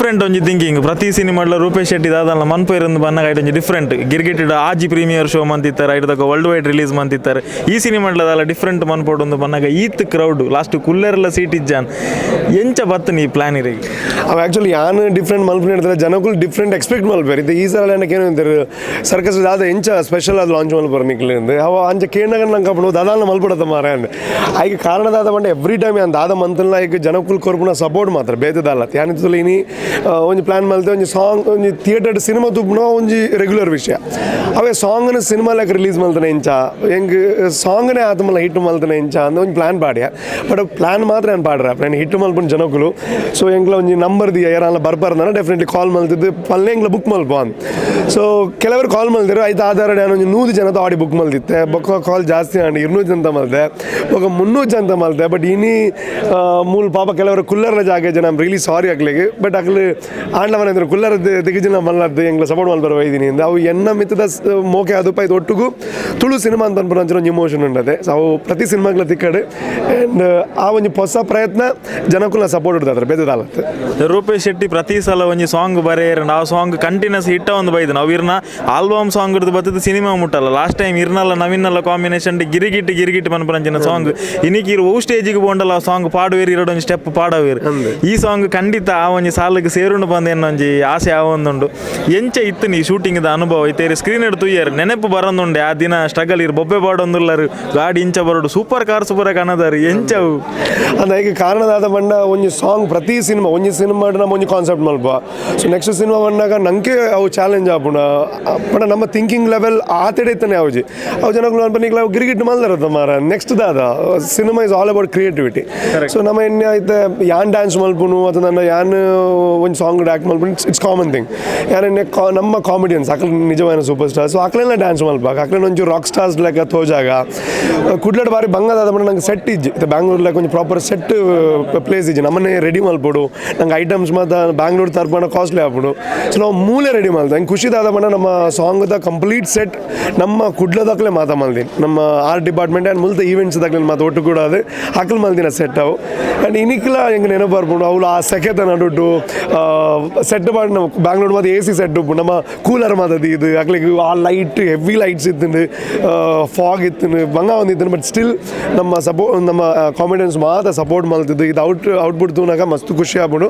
Different ಒಂಜಿ thinking. ಪ್ರತಿ ಸಿನಿಮಾಡ್ಲ ರೂಪೇಶ್ ಶೆಟ್ಟಿ ದಾದಲ್ಲ ಮನ್ಪೇರಂದು ಬನ್ನಗ ಐಟ್ ಒಂಜಿ ಡಿಫ್ರೆಂಟ್ ಗಿರ್ಗಿಟ್ ಆಜಿ ಪ್ರೀಮಿಯರ್ ಶೋ ಮಂತಿತ್ತಾರೆ, ಐಟ್ world wide release ಮಂತಿತ್ತಾರೆ. ಈ ಸಿನಿಮಾಡ್ಲ ದಾಲ ಡಿಫ್ರೆಂಟ್ ಮನ್ಪೊಡೊಂದು ಬನ್ನಗ ಈತ್ ಕ್ರೌಡ್, ಲಾಸ್ಟ್ ಕುಲ್ಲೆರ್ಲ ಸೀಟ್ ಇಜ್ಜಾನ್, ಎಂಚ ಬತ್ತನಿ ಈ ಪ್ಲಾನ್ ಇರಿಗೆ? ಅವು ಆ್ಯಕ್ಚುಲಿ ಯಾನ್ ಡಿಫ್ರೆಂಟ್ ಮಲ್ಪುನ ಇರ್ತಾರೆ, ಜನಕ್ಕೂ ಡಿಫ್ರೆಂಟ್ ಎಕ್ಸ್ಪೆಕ್ಟ್ ಮಲ್ಪೇರು. ಇದು ಈ ಸಲ ಏನಕ್ಕೆ ಅಂತಾರೆ, ಸರ್ಕಸ್ ದಾದ ಎಂಚ ಸ್ಪೆಷಲ್ ಅದು ಲಾಂಚ್ ಮಲ್ಪರು ನಿಕ್ಲೆ ಅವ ಅಂಚ ಕೇಂದ್ರ ನಂಗೆ ಅಪ್ಪನು ದಾದಾನ ಮಲ್ಪಡತ್ತ ಮಾರೆ ಅಂದ್. ಐಗೆ ಕಾರಣ ದಾದ ಪಂಡ, ಎವ್ರಿ ಟೈಮ್ ಯಾನ್ ದಾದ ಮಂತಲ್ಲ, ಈಗ ಜನಕ್ಕೂ ಕೊರ್ಪುನ ಸಪೋರ್ಟ್ ಮಾತ್ರ, ಬೇತದಲ್ಲ. ಯಾನಿತ್ತುಲ ಇನಿ ಒಂಜಿ ಪ್ಲಾನ್ ಮಲ್ತೆ, ಒಂಜಿ ಸಾಂಗ್, ಒಂಜಿ ಥಿಯೇಟರ್ ಸಿನಿಮಾ ತೂಪುನ ಒಂಜಿ ರೆಗ್ಯುಲರ್ ವಿಷಯ. ಅವೇ ಸಾಂಗ್ನ ಸಿನಿಮಾ ಲೆಕ್ಕ ರಿಲೀಸ್ ಮಲ್ತನೆ ಇಂಚ, ಎಂಗ್ ಸಾಂಗ್ನೇ ಆತಮಲ್ಲ ಹಿಟ್ ಮಲ್ತನೆ ಇಂಚ ಅಂದ ಒಂಜಿ ಪ್ಲಾನ್ ಪಾಡ್ಯ. ಬಟ್ ಪ್ಲಾನ್ ಮಾತ್ರ ನಾನು ಪಾಡ್ರ, ನಾನು ಹಿಟ್ ಮಲ್ಪುನ ಜನಕ್ಕುಲು. ಸೊ ಎಂಕ್ಲ ಒಂಜಿ ನಂಬರ್ the, ಯಾರಲ್ಲ ಬರ್ಬಾರ್ದಾನ ಡೆಫಿನೆಟ್ಲಿ ಕಾಲ್ ಮಲ್ತಿದ್ದು ಪಲ್ಲೆ ಎಂಕ್ಲ ಬುಕ್ ಮಲ್ಪ ಅಂದ್. ಸೊ ಕೆಲವರು ಕಾಲ್ ಮಲ್ದಿರು. ಐತ ಆಧಾರ ನಾನು ಒಂಜಿ 100 ಜನದ ಆಡಿ ಬುಕ್ ಮಲ್ದಿತ್ತೆ. ಬೊಕ್ಕ ಕಾಲ್ ಜಾಸ್ತಿ ಆಂಡ್, 200 ಜನ ಮಲ್ತೆ, ಬೊಕ್ಕ 300 ಜನ ಮಲ್ತೆ. ಬಟ್ ಇನಿ ಮೂಲ ಪಾಪ ಕೆಲವರು ಕುಲ್ಲರ್ನ ಜಾಗ ಜನ, ರಿಯಲಿ ಸಾರಿ ಆಗ್ಲಿಗೆ. ಬಟ್ ಅಕ್ಲು ಆಂಡ್ಲವನ ಅಂದ್ರೆ ಕುಲ್ಲರ್ ದಿಗಜನ ಮಲ್ಲದ್ದು ಎಂಗ್ಲ ಸಪೋರ್ಟ್ ಮಲ್ಪರ ಬೈದಿನಿ ಅಂದ್. ಅವು ಎನ್ನ ಮಿತ್ತದ ಮೋಕೆ ಅದು ಇದು ಒಟ್ಟುಗು ತುಳು ಸಿನಿಮಾ ಅಂತ ಅನ್ಪುನ ಒಂಜಿ ಇಮೋಷನ್ ಉಂಡದೆ. ಸೊ ಅವು ಪ್ರತಿ ಸಿನಿಮಾಗ್ಲ ತಿಕ್ಕಡು. ಆ್ಯಂಡ್ ಆ ಒಂಜಿ ಹೊಸ ಪ್ರಯತ್ನ ಜನಕ್ಕೂ ಸಪೋರ್ಟ್ ಇಡ್ತಾರೆ, ಬೇದದಾಲತ್ತು. ರೂಪೇಶ್ ಶೆಟ್ಟಿ ಪ್ರತಿ ಸಲ ಒಂಜಿ ಸಾಂಗ್ ಬರೆಯರ್, ಆ song continuous hit ಒಂದು ಬೈದು. ನಾವು ಇರ್ನ ಆಲ್ಬಮ್ ಸಾಂಗ್ ಹಿಡ್ದು ಬತ್ತದ ಸಿನಿಮಾ ಮುಟ್ಟಲ್ಲ. ಲಾಸ್ಟ್ ಟೈಮ್ ಇರ್ನಲ್ಲ ನವೀನಲ್ಲ ಕಾಂಬಿನೇಷನ್ ಗಿರಿಗಿಟ್ಟು ಗಿರಿಗಿಟ್ಟು ಪನ್ಪರಂಚಿನ ಸಾಂಗ್ ಇನಿಕ್ ಇರು ಓ ಸ್ಟೇಜಿಗೆ ಬೋಂಡಲ್ಲ ಆ ಸಾಂಗ್ ಪಾಡುವೇರು, ಎರಡು ಒಂಜಿ ಸ್ಟೆಪ್ ಪಾಡವೇರು. ಈ ಸಾಂಗ್ ಖಂಡಿತ ಆ ಒಂಜಿ ಸಾಲಿಗೆ ಸೇರುಂಡು ಬಂದ ಒಂಜಿ ಆಸೆ ಆವೊಂದುಂಡು. ಎಂಚ ಇತ್ತು ನೀ ಶೂಟಿಂಗ್ the ಅನುಭವ? ಇತ್ತೇರಿ ಸ್ಕ್ರೀನ್ ಹಿಡ್ದು ತುಯ್ಯರ್ ನೆನಪು ಬರಂದುಂಡೆ ಆ ದಿನ ಸ್ಟ್ರಗಲ್? ಇರು ಬೊಬ್ಬೆ ಪಾಡೊಂದುಲ್ಲರು, ಗಾಡಿ ಇಂಚ ಬರೋಡು, super car super ಕನದಾರು, ಎಂಚವು? ಅಂದ ಈಗ ಕಾರಣದಾದ ಬಂಡ ಒಂಜಿ ಸಾಂಗ್ ಪ್ರತಿ ಸಿನಿಮಾ, ಒಂಜಿ ಸಿನಿಮಾ ನಮ್ಮ ಒಂಜಿ ಕಾನ್ಸೆಪ್ಟ್ ಮಲ್ಪ. So next cinema ಬಂದಾಗ ನಂಗೆ ಅವು ಚಾಲೆಂಜ್ ಆಪುಣ ಪಂಡ ನಮ್ಮ ಥಿಂಕಿಂಗ್ ಲೆವೆಲ್ ಆತೆಡೆ ಇತ್ತಾನೆ ಅವಜಿ. ಅವು ಜನಗಳು ಅನ್ಪ ನಿಕ್ಲ ಅವು ಗಿರಿಗಿಟ್ಟು ಮಲ್ದಾರತ್ತ ಮಾರ, ನೆಕ್ಸ್ಟ್ ದಾದ? Cinema is all about creativity. So ನಮ್ಮ ಎಣ್ಣೆ ಐತೆ ಯಾನ್ ಡ್ಯಾನ್ಸ್ ಮಲ್ಪುನು ಅಥವಾ ನನ್ನ ಯಾನ್ ಒಂಜಿ ಸಾಂಗ್ ಆ್ಯಕ್ಟ್ ಮಲ್ಪುನು, it's common thing. ಯಾನ್ ಎಣ್ಣೆ ನಮ್ಮ ಕಾಮಿಡಿಯನ್ಸ್ ಅಕ್ಲ ನಿಜವಾದ super star. So ಅಕ್ಲೆಲ್ಲ dance ಮಲ್ಪಾಕ, ಅಕ್ಲೆನ ಒಂಚೂರು ರಾಕ್ ಸ್ಟಾರ್ಸ್ ಲೆಕ್ಕ ತೋಜಾಗ. ಕುಡ್ಲಡ್ ಬಾರಿ ಬಂಗದಾದ ಪಂಡ ನಂಗೆ ಸೆಟ್ ಇಜ್ಜಿ. ಬ್ಯಾಂಗ್ಳೂರ್ ಲೆಕ್ಕ ಒಂಜಿ proper set place ಇಜ್ಜಿ. ನಮ್ಮನೆ ರೆಡಿ ಮಲ್ಪೊಡು. ನಂಗೆ ಐಟಮ್ಸ್ ಮಾತ ಬ್ಯಾಂಗ್ಳೂರ್ ತರ್ಪಣ ಕಾಸ್ಟ್ಲಿ ಆಪುಡು. ಸೊ ನಾವು ಮೂಲೆ ರೆಡಿ ಮಲ್ದ. ಹಂಗೆ ಖುಷಿದಾದ ಪಂಡ ನಮ್ಮ ಸಾಂಗ್ದ ಕಂಪ್ಲೀಟ್ ಸೆಟ್ ನಮ್ಮ ಕುಡ್ಲದಾಕ್ಲೆ ಮಾತಾ ಮಲ್ದಿನಿ. ನಮ್ಮ art department and ಮುಲ್ತ events ದಾಕ್ಲೆ ಮಾತು ಒಟ್ಟು ಕೂಡ ಅದು ಅಕ್ಲು ಮಲ್ದಿನ ಸೆಟ್ ಅವು. ಆ್ಯಂಡ್ ಇನಿಕ್ಲ ಹೆಂಗೆ ನೆನಪು ಬರ್ಪುಂಡು, ಅವಳು ಆ ಸೆಕೆತ ನಡುಟು ಸೆಟ್ ಮಾಡಿ. ನಮ್ಮ ಬ್ಯಾಂಗ್ಳೂರ್ ಮಾತು A C set ಉಪ್ಪು, ನಮ್ಮ ಕೂಲರ್ ಮಾತದು ಇದು ಅಕ್ಲಿಗೆ ಆ light, heavy lights ಇತ್ತು, ಫಾಗ್ ಇತ್ತು, ಬಂಗ ಒಂದಿತ್ತು. ಬಟ್ ಸ್ಟಿಲ್ ನಮ್ಮ ನಮ್ಮ ಕಾಮಿಡಿಯನ್ಸ್ ಮಾತ್ರ ಸಪೋರ್ಟ್ ಮಲ್ತಿದ್ದು. ಇದು ಔಟ್ಪುಟ್ ತೂನಾಗ ಮಸ್ತ್ ಖುಷಿ ಆಗ್ಬಿಡು.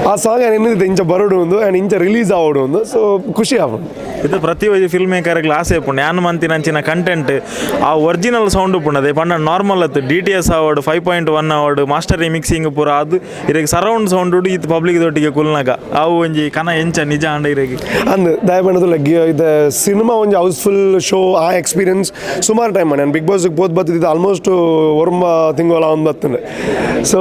ಆ ಸಾಂಗ್ ಏನಿದೆ ಇಂಚ ಬರೋಡು ಒಂದು ಆ್ಯಂಡ್ ಇಂಚ ರಿಲೀಸ್ ಆವಡು ಒಂದು, ಸೊ ಖುಷಿ ಆಗ್ಬಿಡು. ಇದು ಪ್ರತಿ ಒಂಜಿ ಫಿಲ್ಮ್ ಮೇಕರ್ಗೆ ಆಸೆ ಉಪ್ಪುಂಡು. ಯಾನ್ ಮಂತಿನಂಚಿನ ಕಂಟೆಂಟ್ ಆ ಒರಿಜಿನಲ್ ಸೌಂಡ್ ಉಪ್ಪುಂಡು. ಅದೇ ಪಂಡ ನಾರ್ಮಲ್ ಅತ್ತು, DTS award, 5.1 award, master mixing ಪೂರ ಅದು ಇರೆಗ್ ಸರೌಂಡ್ ಸೌಂಡ್ ಇತ್ತು. ಪಬ್ಲಿಕ್ ದೊಟ್ಟಿಗೆ ಕುಲ್ನಾಗ ಅವು ಒಂಜಿ ಕನ ಎಂಚ ನಿಜ ಆಂಡ ಇರೆಗ್? ಅಂದ್ ದಯಪಂಡದು ಇದು ಸಿನಿಮಾ ಒಂಜಿ house full show, ಆ ಎಕ್ಸ್ಪೀರಿಯನ್ಸ್ ಸುಮಾರು ಟೈಮ್. ನಾನು ಬಿಗ್ ಬಾಸ್ಗೆ ಪೋತ್ ಬತ್ತಿದ್ದು ಆಲ್ಮೋಸ್ಟ್ ಒರ್ಂಬ ತಿಂಗಳ ಅವ್ನು ಬರ್ತದೆ. ಸೊ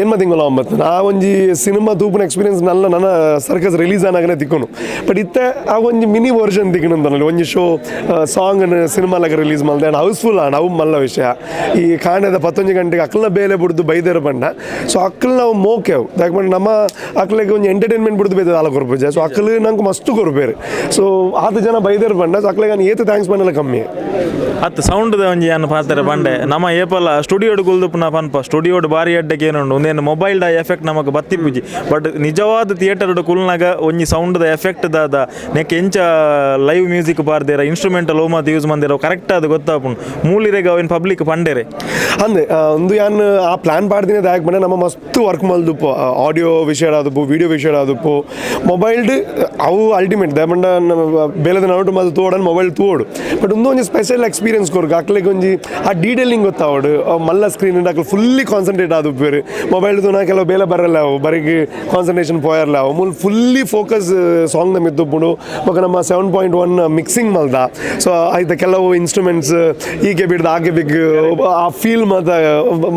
ಏನ್ಮ ತಿಂಗಳ ಅವ್ನು ಬರ್ತದೆ. ಆ ಒಂಜಿ ಸಿನಿಮಾ ತೂಪಿನ ಎಕ್ಸ್ಪೀರಿಯನ್ಸ್ ನನ್ನ ನನ್ನ ಸರ್ಕಸ್ ರಿಲೀಸ್ ಆನಾಗನೆ ತಿಕ್ಕೊನು. ಬಟ್ ಇತ್ತೆ ಆ ಒಂಜಿ ಮಿನಿ ವರ್ಷನ್ ತಿಕ್ಕನು ಅಂತ ಒಂಜಿ show song cinema ಲೆಕ್ಕ ರಿಲೀಸ್ ಮಲ್ದೆ and house full ಆಂಡ್ ಅವು ಮಲ್ಲ ವಿಷಯ. ಈ ಕಾಂಡದ 11 ಗಂಟೆಗೆ ಅಕ್ಲನ ಬೇಲೆ ಬಿಡ್ದು ಬೈದೇರು ಬಂಡ. ಸೊ ಅಕ್ಕಲ್ ನಾವು ಮೋಕೆ ಅವು. ಯಾಕಂದ್ರೆ ನಮ್ಮ ಅಕ್ಲಿಗೆ ಒಂಜಿ ಎಂಟರ್ಟೈನ್ಮೆಂಟ್ ಬಿಡ್ದು ಬೇದ ಆಲ ಕೊರ್ಪುಜ. ಸೊ ಅಕ್ಕಲು ನಂಗೆ ಮಸ್ತ್ ಕೊರ್ಪೇರು. ಸೊ ಆತ ಜನ ಬೈದೇರು ಬಂಡ. ಸೊ ಅಕ್ಲಿಗೆ ನಾನು ಏತು thanks ಮಾಡಲ್ಲ ಕಮ್ಮಿ. ಅತ್ತು ಸೌಂಡ್ದ ಒಂಜಿ ಯಾನ್ ಪಾತ್ರ ಬಂಡೆ, ನಮ್ಮ ಏಪಲ್ಲ ಸ್ಟುಡಿಯೋಡ್ ಕುಲ್ದುಪುನ ಪನ್ಪ, ಸ್ಟುಡಿಯೋಡ್ ಬಾರಿ ಅಡ್ಡಕ್ಕೆ ಏನುಂಡು, ಒಂದೇನು ಮೊಬೈಲ್ ದ ಎಫೆಕ್ಟ್ ನಮಕ್ ಬತ್ತಿಪುಜಿ. ಬಟ್ ನಿಜವಾದ ಥಿಯೇಟರ್ ಕುಲ್ನಾಗ ಒಂಜಿ ಸೌಂಡ್ದ ಎಫೆಕ್ಟ್ ದಾದ, ನೆಕ್ ಎಂಚ ಲೈವ್ ಮ್ಯೂಸಿಕ್ ಪಾರ್ದೇರ, ಇನ್ಸ್ಟ್ರೂಮೆಂಟಲ್ ಓಮಾತ್ ಯೂಸ್ ಮಂದಿರ, ಕರೆಕ್ಟ್ ಅದು ಗೊತ್ತಾಪುಂಡು. ಮೂಲಿರೆಗ್ ಅವಿನ ಪಬ್ಲಿಕ್ ಪಂಡೇರೆ. ಅಂದೆ ಒಂದು ಯಾನ್ ಆ ಪ್ಲಾನ್ ಪಾಡ್ದಿನ ದಾಯಕ್ ಬಂಡೆ, ನಮ್ಮ ಮಸ್ತ್ ವರ್ಕ್ ಮಲ್ದುಪ್ಪು. ಆಡಿಯೋ ವಿಷಯ ಆದುಪ್ಪು, ವಿಡಿಯೋ ವಿಷಯ ಆದುಪ್ಪು, ಮೊಬೈಲ್ಡ್ ಅವು ಅಲ್ಟಿಮೇಟ್ ದಯಪಂಡ ಬೇಲೆದ ನಡುಟು ಮಾತು ತೋಡನ್ ಮೊಬೈಲ್ ತೋಡು. ಬಟ್ ಒಂದು ಒಂಜಿ ಸ್ಪೆಷಲ್ ಎಕ್ಸ್ಪೀರಿಯನ್ಸ್ ಕೊರ್ಕು ಅಕ್ಲೆಗ್ ಒಂಜಿ ಆ ಡೀಟೇಲಿಂಗ್ ಗೊತ್ತಾವಡು. ಮಲ್ಲ ಸ್ಕ್ರೀನ್ ಅಕ್ಲು ಫುಲ್ಲಿ ಕಾನ್ಸಂಟ್ರೇಟ್ ಆದುಪ್ಪೇರು. ಮೊಬೈಲ್ ತೂನ ಕೆಲವು ಬೇಲೆ ಬರಲ್ಲ, ಅವು ಬರೀ ಕಾನ್ಸಂಟ್ರೇಷನ್ ಪೋಯರ್ಲ. ಅವು ಮೂಲ fully focus song ನಮ್ಮ ಇದ್ದುಪ್ಪುಂಡು. ಬೊಕ ನಮ್ಮ 7.1 ಮಿಕ್ಸಿಂಗ್ ಮಲ್ದ. ಸೊ ಆಯ್ತು, ಕೆಲವು ಇನ್ಸ್ಟ್ರೂಮೆಂಟ್ಸ್ ಈಕೆ ಬಿಡ್ದು ಆಕೆ ಬಿಗ್ ಆ ಫೀಲ್ ಮಾತ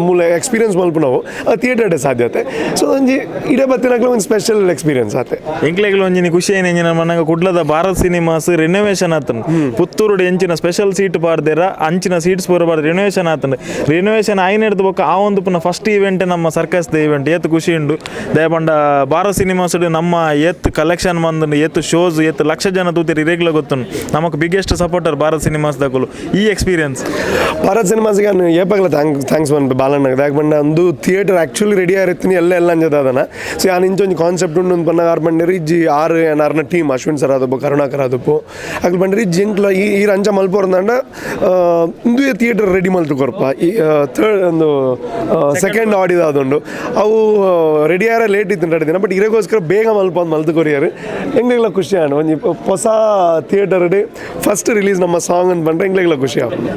ಮೂಲ ಎಕ್ಸ್ಪೀರಿಯನ್ಸ್ ಮಲ್ಪ ನಾವು ಥಿಯೇಟರ್ ಸಾಧ್ಯತೆ. ಸೊ ಒಂಜಿ ಇಡೇ ಬತ್ತಿನಕ್ಲೆ ಒಂದು ಸ್ಪೆಷಲ್ ಎಕ್ಸ್ಪೀರಿಯನ್ಸ್ ಆತೆ. ಎಂಕ್ಲೆಗ್ಲ ಒಂಜಿನ ಖುಷಿ ಏನೇಂಜಿನ ಮನಗ, ಕುಡ್ಲದ ಭಾರತ್ ಸಿನಿಮಾಸ್ ರಿನೋವೇಷನ್ ಆತನು. ಪುತ್ತೂರುಡು ಎಂಚಿನ ಸ್ಪೆಷಲ್ ಸೀಟ್ ಪಾರ್ದೇರ, ಅಂಚಿನ ಸೀಟ್ಸ್ ಪೂರ ಬಾರ್ದು ರಿನೋವೇಷನ್ ಆತಂಡು. ರಿನೋವೇಷನ್ ಆಯ್ನ ಹಿಡ್ದು ಬೊಕ್ಕ ಆ ಒಂದು ಪುನಃ ಫಸ್ಟ್ ಇವೆಂಟ್ ನಮ್ಮ ಸರ್ಕಸ್ ಇವೆಂಟ್. ಏತ್ ಖುಷಿ ಉಂಡು. ದಯಪಂಡ ಭಾರತ್ ಸಿನಿಮಾಸ್ ನಮ್ಮ ಏತ್ ಕಲೆಕ್ಷನ್ ಬಂದು, ಏತ್ ಶೋಸ್, ಏತ್ ಲಕ್ಷ ಲಕ್ಷ ಜನ ತೂತೆರ್ ಇರೆಗ್ಲ ಗೊತ್ತುಂಡು. ನಮಕ್ ಬಿಗ್ಗೆಸ್ಟ್ ಸಪೋರ್ಟರ್ ಭಾರತ್ ಸಿನಿಮಾಸ್ ದಕುಲು. ಈ ಎಕ್ಸ್ಪೀರಿಯನ್ಸ್? ಭಾರತ್ ಸಿನಿಮಾಸ್ಗೆ ನಾನು ಏಪಾಗಲ thanks ಪನ್ಪೆ ಬಾಲಣ್ಣಗೆ. ದಾಯೆ ಪಂಡ ಅಂದು ಥಿಯೇಟರ್ ಆ್ಯಕ್ಚುಲಿ ರೆಡಿ ಆರಿತ್ತೀನಿ ಎಲ್ಲ ಎಲ್ಲ ಅಂಜದಾದನ. ಸೊ ಯಾನ್ ಇಂಚ ಒಂಜಿ ಕಾನ್ಸೆಪ್ಟ್ ಉಂಡು ಅಂದ್ ಪನ್ನಗ ಆರ್ ಪಂಡೆರ್ ಇಜ್ಜಿ, ಆರ್ ಏನ್ ಆರ್ನ ಟೀಮ್, ಅಶ್ವಿನ್ ಸರ್ ಆದಪ್ಪು, ಕರುಣಾಕರ್ ಆದಪ್ಪು, ಅಕ್ಲು ಪಂಡೆರ್ ಇಜ್ಜಿ, ಎಂಕ್ಲ ಈ ಈರ್ ಅಂಚ ಮಲ್ಪೋರ್ಂದಾಂಡ ಇಂದುವೆ ಥಿಯೇಟರ್ ರೆಡಿ ಮಲ್ತು ಕೊರ್ಪ. ಈ ಥರ್ಡ್ ಒಂದು ಸೆಕೆಂಡ್ ಆಡಿದ ಆದುಂಡು. ಅವು ರೆಡಿ ಆರ ಲೇಟ್ ಇತ್ತು ದಿನ, ಬಟ್ ಇರೆಗೋಸ್ಕರ ಬೇಗ ಮಲ್ಪ ಮಲ್ತು ಕೊರಿಯರ್. ಎಂಗ್ಲೆಗ್ಲ ಖುಷಿ ಆಂಡ್. ಒಂಜಿ ಹೊಸ ಥಿಯೇಟರ್ ಫಸ್ಟ್ ರಿಲೀಸ್ ನಮ್ಮ ಸಾಂಗ್ ಅಂತ ಬಂದ್ರೆ ಎಂಗ್ಲೆಗ್ಲ ಖುಷಿ ಆಪುಂಡು.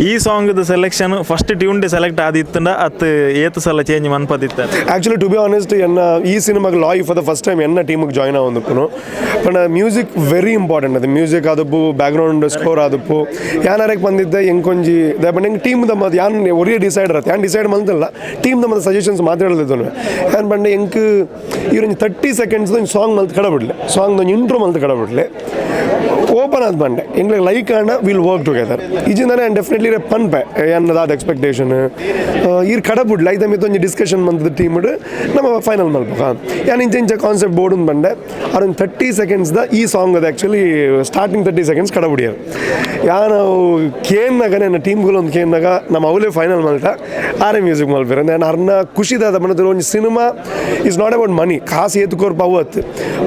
ಈ song selection first tune select ಆದಿತ್ತಂಡ ಅತ್ ಏತ್ ಸಲ ಚೇಂಜ್ ಮನ್ಪದಿತ್ತ? ಆ್ಯಕ್ಚುಲಿ ಟು ಬಿ ಆನೆಸ್ಟ್, ಎನ್ನ ಈ ಸಿನಿಮಾಗೆ Loy for the first time ಎನ್ನ ಟೀಮಿಗೆ ಜಾಯ್ನ್ ಆವೊಂದುಪ್ಪುನು. ಪಂಡ ಮ್ಯೂಸಿಕ್ ವೆರಿ ಇಂಪಾರ್ಟೆಂಟ್. ಅದು ಮ್ಯೂಸಿಕ್ ಆದಪ್ಪು, ಬ್ಯಾಕ್ಗ್ರೌಂಡ್ ಸ್ಕೋರ್ ಆದಪ್ಪು. ಯಾನಾರಕ್ಕೆ ಬಂದಿದ್ದೆ ಎಂಕೊಂಜಿ ಪಂಡ ಎಂಕ್ ಟೀಮ್ the ಮತ್ ಯಾನ್ ಒರಿಯ ಡಿಸೈಡ್ ಇರತ್ತೆ. ಯಾನ್ ಡಿಸೈಡ್ ಮಲ್ತಲ್ಲ, ಟೀಮ್ the ಮತ್ತ ಸಜೆಷನ್ಸ್ ಮಾತಾಡಲಿದ್ದು. ಯಾನ್ ಪಂಡ ಎಂಕ್ ಇವ್ರೊಂಜಿ 30 ಸೆಕೆಂಡ್ಸ್ ಒಂಜಿ ಸಾಂಗ್ ಮಲ್ತ್ ಕಡ ಬಿಡ್ಲೆ, ಸಾಂಗ್ ಒಂಜಿ ಇಂಟ್ರೋ ಮಲ್ತ್ ಕಡ ಬಿಡ್ಲೆ. ಓಪನ್ ಆದ್ ಬಂಡೆ, ಎಂಗ್ಲಿಗೆ ಲೈಕ್ ಆಂಡ will work together, ಇಜಿಂದಾನೆ and definitely ಪನ್ಪೆ ಎನ್ನದಾದ ಎಕ್ಸ್ಪೆಕ್ಟೇಷನ್. ಈರ್ ಕಡ ಬುಡ್ಲೆ, ಐತ ಮಿತ್ತ ಒಂಜಿ ಡಿಸ್ಕಷನ್ ಮಂತದ ಟೀಮ್ ನಮ್ಮ ಫೈನಲ್ ಮಲ್ಪಕ. ಯಾನ್ ಇಂಚ ಇಂಚ ಕಾನ್ಸೆಪ್ಟ್ ಬೋರ್ಡ್ ಬಂಡೆ. ಅರೊಂದು 30 ಸೆಕೆಂಡ್ಸ್ ದ ಈ ಸಾಂಗ್ ಅದು ಆ್ಯಕ್ಚುಲಿ ಸ್ಟಾರ್ಟಿಂಗ್ 30 ಸೆಕೆಂಡ್ಸ್ ಕಡ ಬುಡಿಯರ್. ಯಾನ್ ಅವು ಕೇನ್ನಾಗ, ನನ್ನ ಟೀಮ್ಗಳು ಒಂದು ಕೇನ್ನಾಗ, ನಮ್ಮ ಅವಲೇ ಫೈನಲ್ ಮಲ್ತ, ಆರೇ ಮ್ಯೂಸಿಕ್ ಮಲ್ಪೆರ್. ನಾನು ಅರ್ನ ಖುಷಿದಾದ ಬಂದ್ರೆ ಒಂಜಿ cinema is not about money. ಕಾಸು ಏತುಕೋರ್ಪ ಅವತ್ತು,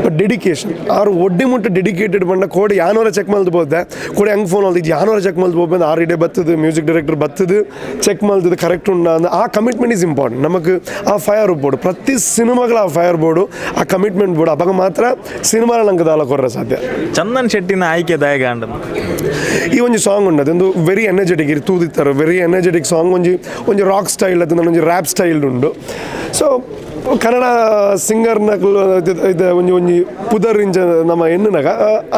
ಬಟ್ ಡೆಡಿಕೇಶನ್. ಆರು ಒಡ್ಡಿ ಮುಟ್ಟ ಡೆಡಿಕೇಟೆಡ್ ಬಂಡ ಕೋಡೆ ಯಾನೋರ ಚೆಕ್ ಮಲ್ದು ಬೋದೆ. ಕೋಡೆ ಹಂಗೆ ಫೋನ್ ಅಲ್ದಿದ್ದು ಯಾನೋರ ಚೆಕ್ ಮಲ್ದು ಬೋದೆ. ಆರು ಇಡೇ ಬತ್ತದು, ಮ್ಯೂಸಿಕ್ ಡೈರೆಕ್ಟರ್ ಬತ್ತದು, ಚೆಕ್ ಮಲ್ತದು, ಕರೆಕ್ಟ್ ಉಂಡ. ಆ ಕಮಿಟ್ಮೆಂಟ್ is important. ನಮಗೆ ಆ ಫೈರ್ ಬೋರ್ಡು, ಪ್ರತಿ ಸಿನಿಮಾಗಳ ಆ ಫೈರ್ ಬೋರ್ಡು, ಆ ಕಮಿಟ್ಮೆಂಟ್ ಬೋರ್ಡು. ಅವಾಗ ಮಾತ್ರ ಸಿನಿಮಾ ನಂಗೆ ದಾಲ ಕೊರ್ರ ಸಾಧ್ಯ. ಚಂದನ್ ಶೆಟ್ಟಿನ ಆಯ್ಕೆ ದಾಯಗ ಅಂಡ? ಈ ಒಂಜಿ ಸಾಂಗ್ ಉಂಡು, ಅದೊಂದು ವೆರಿ ಎನರ್ಜೆಟಿಕ್ ಇರ್ ತೂದಿತ್ತಾರೆ, ವೆರಿ ಎನರ್ಜೆಟಿಕ್ ಸಾಂಗ್. ಒಂಜಿ ಒಂಜಿ ರಾಕ್ ಸ್ಟೈಲ್, ಅದು ಒಂಜಿ ರ್ಯಾಪ್ ಸ್ಟೈಲ್ ಉಂಡು. ಸೊ ಕನ್ನಡ ಸಿಂಗರ್ನಕುಲು ಇದು ಒಂಜಿ ಒಂಜಿ ಪುದರ್ ಇಂಚ ನಮ್ಮ ಎಣ್ಣುನಗ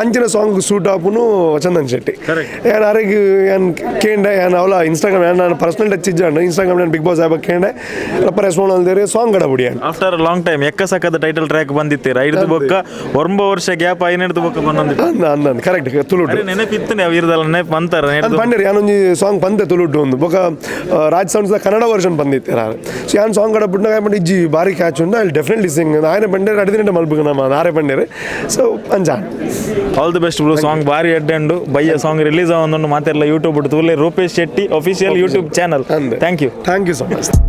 ಅಂಚಿನ ಸಾಂಗ್ ಸೂಟ್ ಆಪುನು ಚಂದನ್ ಶೆಟ್ಟಿ. ಯಾನ್ ಅರೆಗ್ ಯಾನ್ ಕೇಂಡೆ, ಯಾನ್ ಅವಲ ಇನ್ಸ್ಟಾಗ್ರಾಮ್, ಯಾನ್ ನಾನು ಪರ್ಸನಲ್ ಟಚ್ ಇಜ್ಜಾಂಡ್. ಇನ್ಸ್ಟಾಗ್ರಾಮ್ ನಾನು ಬಿಗ್ ಬಾಸ್ ಆ್ಯಪ್ ಕೇಂಡೆ, ರಪ್ಪ ರೆಸ್ಪಾಂಡ್ ಅಲ್ದೇರೆ, ಸಾಂಗ್ ಗಡಬುಡಿ. ಆಫ್ಟರ್ ಲಾಂಗ್ ಟೈಮ್ ಎಕ್ಕ ಸಕ್ಕದ ಟೈಟಲ್ ಟ್ರ್ಯಾಕ್ ಬಂದಿತ್ತೀರ. ಐದು ಬೊಕ್ಕ 9 ವರ್ಷ ಗ್ಯಾಪ್ ಐನೆಡ್ದು ಬೊಕ್ಕ ಬಂದೊಂದಿತ್ತು. ಅಂದ ಅಂದ ಕರೆಕ್ಟ್, ತುಳುಟು. ಅರೆ ನೆನಪಿತ್ತು, ಅವು ಇರ್ದಲ್ಲ ನೆನಪು ಅಂತಾರೆ. ಅದು ಬಂದಿರಿ, ಯಾನೊಂಜಿ ಸಾಂಗ್ ಬಂತೆ ತುಳುಟು ಒಂದು. ಬೊಕ ರಾಜ್ ಸೌಂಡ್ಸ್ ಕನ್ನಡ ವರ್ಷನ್ ಬಂದಿತ್ತು. ಸೊ ಯಾನ್ ಸಾಂಗ್ ಕಡ ಬಿಟ್ನಾಗ ಬಟ್ ಇಜ್ಜಿ, ಬಾರಿ ಕ್ಯಾಚ್ ಉಂಡು, I definitely Singh. ಆಯನ ಬಂಡೇರು ಅಡಿದಿನ ಮಲ್ಪುಗ ನಮ್ಮ ಆರೆ ಬಂಡೇರು. ಸೊ Anjaan. All the best bro. Song ಬಾರಿ ಎಡ್ಡೆಂಡು. ಬಯ್ಯ ಸಾಂಗ್ ರಿಲೀಸ್ ಆವೊಂದುಂಡು. ಮಾತೆರ್ಲ ಯೂಟ್ಯೂಬ್ ತೂಲೆ, Rupesh Shetty official YouTube channel. ಅಂದೆ. Thank you. Thank you so much.